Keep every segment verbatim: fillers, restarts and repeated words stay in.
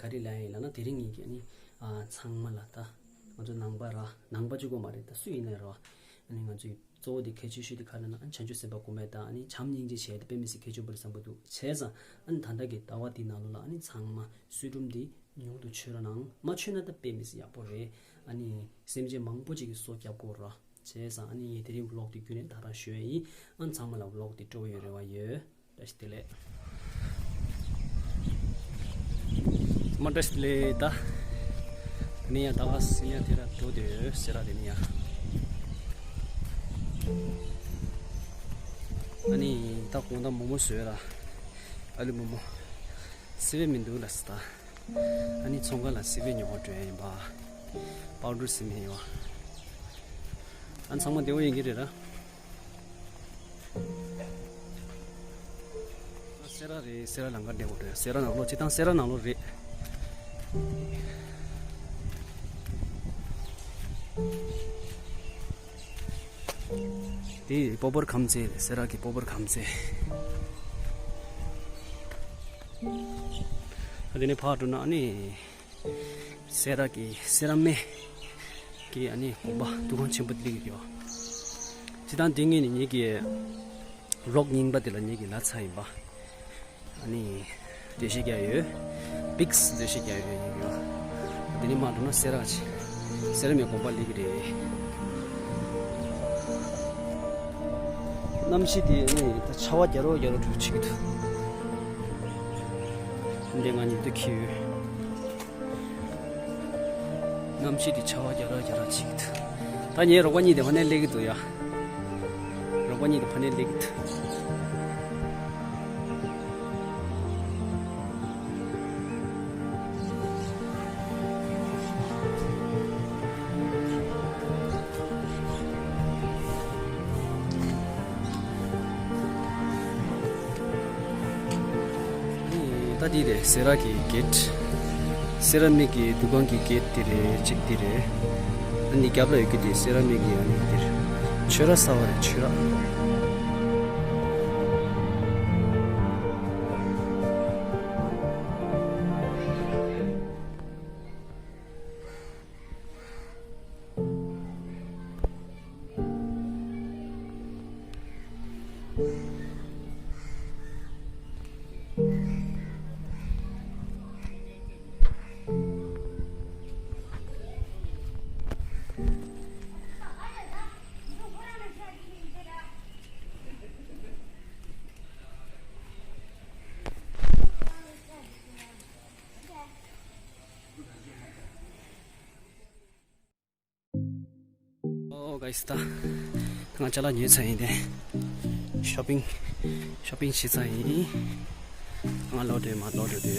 ག་རེ་ལབ་ཡིན་ལབ་ན། དེ་རིང་ངེད་ཀྱིས་ཨ་ནི་ཨ་ཚང་མ་ལ་ད་ང་ཚོ་ནང་པ་ར་ནང་པ་གཅིག་པོ་མ་རེད། ད་སུ་ཡིན་ནའི་ར་ཨ་ནི་ང་ཚོའི་གཙོ་བོ་དེ་གལ་ཆེ་ཤོས་དེ་ག་རེ་ལབ་ན། ཨ་ནི་བྱང་ཆུབ་སེམས་དཔའ་གོང་མས་ད་ཨ་ནི་བྱམས་སྙིང་རྗེ་བྱས་ཏེ་དཔེ་མི་སྲིད་གལ་ཆེན་པོ་རེད་བསམ་གྱི་འདུག་བྱས་ཙང་ཨ་ནི་ད་ལྟ་གི་ཟླ་བ་འདི་ནང་ལོགས་ལ་ཨ་ནི་ཚང་མ་ཚུལ་ཁྲིམས་འདི་ཉུང་དུ་ཆོད་རོགས་གནང་། མ་ཆོད་ན་ད་དཔེ་མི་སྲིད་ཡག་པོ་རེད། ཨ་ནི་སེམས་ཅན་མང་པོ་ཅིག་གི་སྲོག་སྐྱབས་དགོས་ར། བྱས་ཙང་ཨ་ནི་ངས་དེ་རིང་ཝི་ལོག་དེ་བརྒྱུད་ནས་ད་རང་ཞུ་ཡས་ཡིན། ཨ་ནི་ཚང་མ་ལ་ཝི་ལོག་དེ་སྤྲོ་བོ་ཡོད་རེ་བ་ཡོད། བཀྲ་ཤིས་བདེ་ལེགས། མ་བཀྲ་ཤིས་བདེ་ལེགས། ད་དེ་ནས་ཡང་ཟླ་བ་སེ་ཉ་དེ་ར་འགྲོ་དེ་ཡོད་ཟེར་ར། དེ་ནས་ཡང་ཨ་ནི་ད་དགོང་དག་མོག་མོག་བཟོས་ར། ཨ་ལུ་མོག་མོག་སི་པན་མི་འདུག་ལབ་སོང་ད། ཨ་ནི་ཚོང་ཁང་ལ་སི་པན་ཉོ་བར་འགྲོ་ཡ་ཡིན་པ། པའུ་ཌར་སི་པན་ཡོད། ཨ་ནི་ཚང་མ་བདེ་པོ་ཡིན་གྱི་རེད་ར། སེ་ར་རེད། སེ་ར་ལམ་ཁ་བདེ་པོ་རེད། སེ་ར་ནང་ལོགས་སྤྱིར་བཏང་སེ་ར་ནང་ལོགས་རེད། དེ་སྤོ་བོར་ཁམས་ཚན་རེད། སེ་ར་གི་སྤོ་བོར་ཁམས་ཚན། ཨ་དེ་ནས་ཕར་འགྲོ་ན་ཨ་ནི་སེ་ར་གི་སེ་ར་སྨད་ཀྱི་ཨ་ནི་དགོན་པ་འདུ་ཁང་ཆེན་པོ་དེ་རིགས་ཡོད། སྤྱིར་བཏང་དེ་ངས་ནི་ངེད་ཀྱི་ཝི་ལོག་རྙིང་པ་དེ་ལ་ངེད་ཀྱི་ལབ་ཚར་ཡིན་པ། ཨ་ནི་འགྲེལ་བཤད་རྒྱག་ཡོད། པིགས་འགྲེལ་བཤད་རྒྱག་ཡོད་ཡིན་ཡོད། དེ་ནས་མར་འགྲོ་ན་སེ་ར་ཆེ། སེ་ར་སྨད་དགོན་པ་སླེབས་ཀྱི་རེད། གནམ་གཤིས་དེ་ཨ་ནི་ད་ཆར་པ་རྒྱག་རོགས་རྒྱག་རོགས་འདྲ་བྱེད་ཀྱི་འདུག་འདི་ང་ཉིན་དུ་འཁྱེར་ཡོད། གནམ་གཤིས་དེ་ཆར་པ་རྒྱག་རོགས་རྒྱག་རོགས་བྱེད་ཀྱི་འདུག་ད་ངའི་རོགས་པ་གཉིས་དེ་ཕ་ནས་སླེབས་ཀྱི་འདུག་ཡ། རོགས་པ་གཉིས་དེ་ཕ་ནས་སླེབས་ཀྱི་འདུག་ད་འདི་རེད། སེ་ར་གི་གེ་ཊི། སེ་ར་སྨད་ཀྱི་འདུ་ཁང་གི་གེ་ཊི་དེ་རེད། གཅིག་དེ་རེད། ཨ་ནི་རྒྱབ་ལ་ཡོད་རྒྱུ་དེ་སེ་ར་སྨད་ཀྱི་ཨ་ནི་དེ་རེད། ཆོས་ར་གསར་པ་རེད། ཆོས་ར། ཨོ་གྷའི་སི། ད་ང་ཅ་ལག་ཉོས་ཚར་ཡིན་ཏེ། ཤོ་པིང་ཤོ་པིང་བྱས་ཚར་ཡིན། ང་ལོག་འགྲོ་ཡིན། མར་ལོག་འགྲོ་འདོད།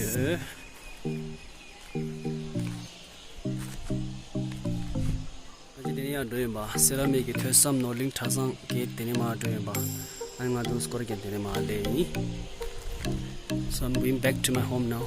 ད་ཅི་དེ་ནས་ཡར་འགྲོ་ཡིན་པ། སེ་ར་སྨད་ཀྱི་ཐོས་བསམ་ནོར་གླིང་གྲྭ་ཚང་གི་དེ་ནས་མར་འགྲོ་ཡིན་པ། ཨ་ནི་ང་འདུག་སྐོར་གྱི་དེ་ནས་མར་སླེབས་ཡིན། So I'm going back to my home now.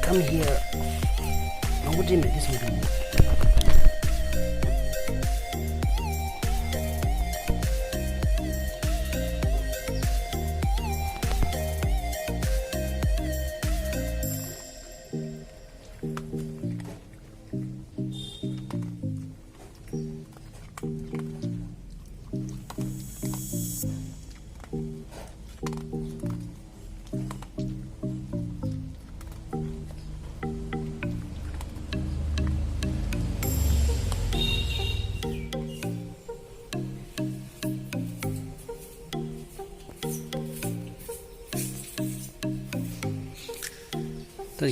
Come here. Nobody make this movie.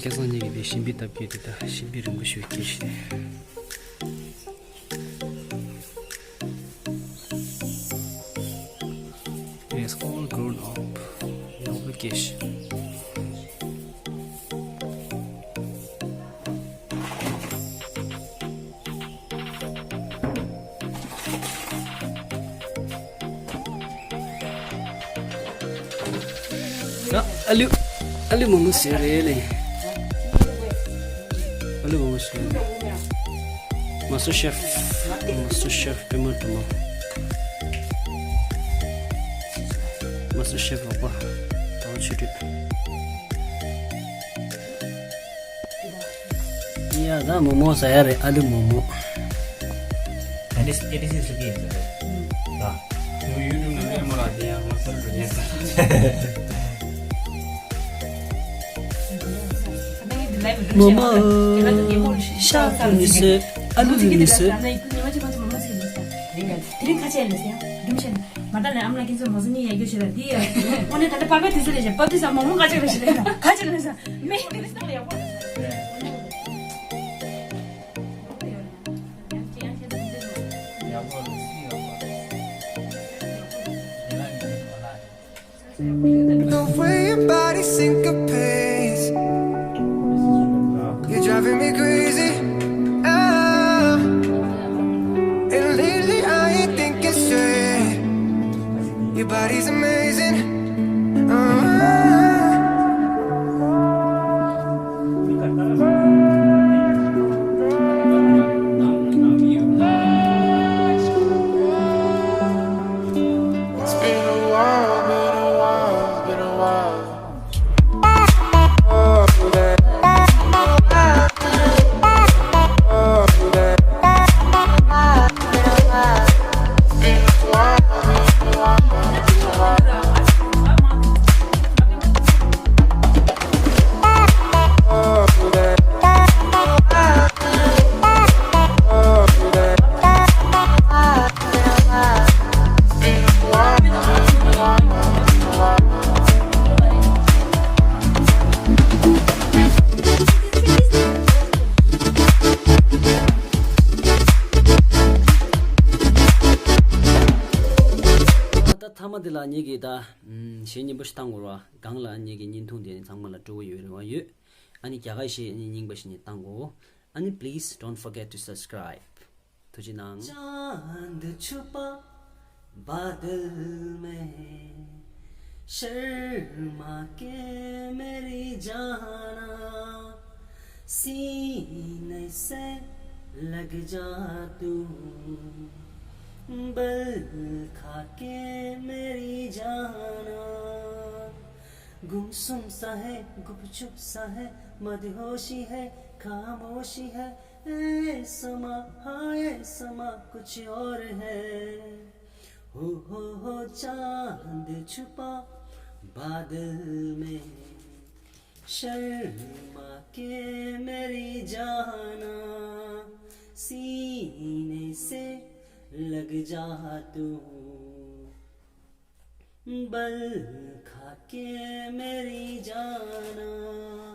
ཁ་སང་ཉིན་གྱི་དེ་ཤིང་པའི་ཐབ་ཀྱི་དེ་ད་ཤིང་པའི་རིང་པོ་ཞིག་སྐྱེས་ཤིང་། It's all grown up. ཡག་པོ་སྐྱེས་ཤིང་། ཨ་ལུ། ཨ་ལུ་མོ་མོ་ཟེར་རེད་ལེ། ཨ་ལུ་མོ་མོ་ཟེར་རེད། མ་སི་ཊར་ཤེཕ། མ་སི་ཊར་ཤེཕ་པད་མ་དུ་མ། མ་སི་ཊར་ཤེཕ་རོགས་པ། ད་ཆུ་དྲོད། ཡ་ད་མོ་མོ་ཟ་ཡ་རེད། ཨ་ལུ་མོ་མོ། ཨ་ནི་ཨེ་ཏི་སི་སུ་གི་ཡིན་ཟེར་རེད། ད་ཡུ་ཊུབ་ནང་ལས་མོ་ལ་དེ་ཡང་ང་ཚོར་འགྲོ་ཉན་ས། མོ་མོ་ཤ་མི་ཟོས། ཨ་ལུ་མི་ཟོས། དེ་རིང་ཁ་ཆད་ལ་ཟེར་ཡང་རྒྱུ་མ་ཆད་ན་མ་ད་ལན་ཨ་མ་ལགས་ཀྱིས་ཚོད་མོ་ཟོ་ནི་ཡ་རྒྱུ་བྱེད་ལ་འདི་ཡ། ཨོ་ནི་ད་ལྟ་པ་པའི་དུས་ཚོད་ལས་བྱེད་པ་དུས་ས་མོ་མོ་ཁ་ཆད་ལ་ཞིག་ལས་ན་ཁ་ཆད་ལ་ཟ་མེ་དེ་རིང་སྟོང་ལ་ཡག་པོ་རེད། The way your body syncopates, you're driving me crazy. Ah, and lately I ain't thinking straight. Your body's amazing. Ah. It's been a while, been a while, been a while. ད་མཐའ་མ་འདི་ལ་ངེད་ཀྱིས་ད་གཞས་སྙན་པོ་ཞིག་བཏང་དགོས་ར། གང་ལ་ངེད་ཀྱི་བརྙན་ཐུང་དེ་ནི་ཚང་མ་ལ་སྤྲོ་བོ་ཡོད་རེ་བ་ཡོད། ཨ་ནི་རྒྱ་གར་གཞས་ནི་རྙིང་པ་ཞིག་ནི་བཏང་དགོས། ཨ་ནི་please don't forget to subscribe. ཐུགས་རྗེ་གནང་། चांद छुपा बादल में, शर्मा के मेरी जाना, सीने से लग जा तू, बल खा के मेरी जाना। गुमसुम सा है, गुपचुप सा है, मदहोशी है, खामोशी है, ए समा, हाँ ए समा, कुछ और है। हो हो हो, चांद छुपा बादल में, शर्मा के मेरी जाना, सीने से लग जा तू, बल खा के मेरी जाना।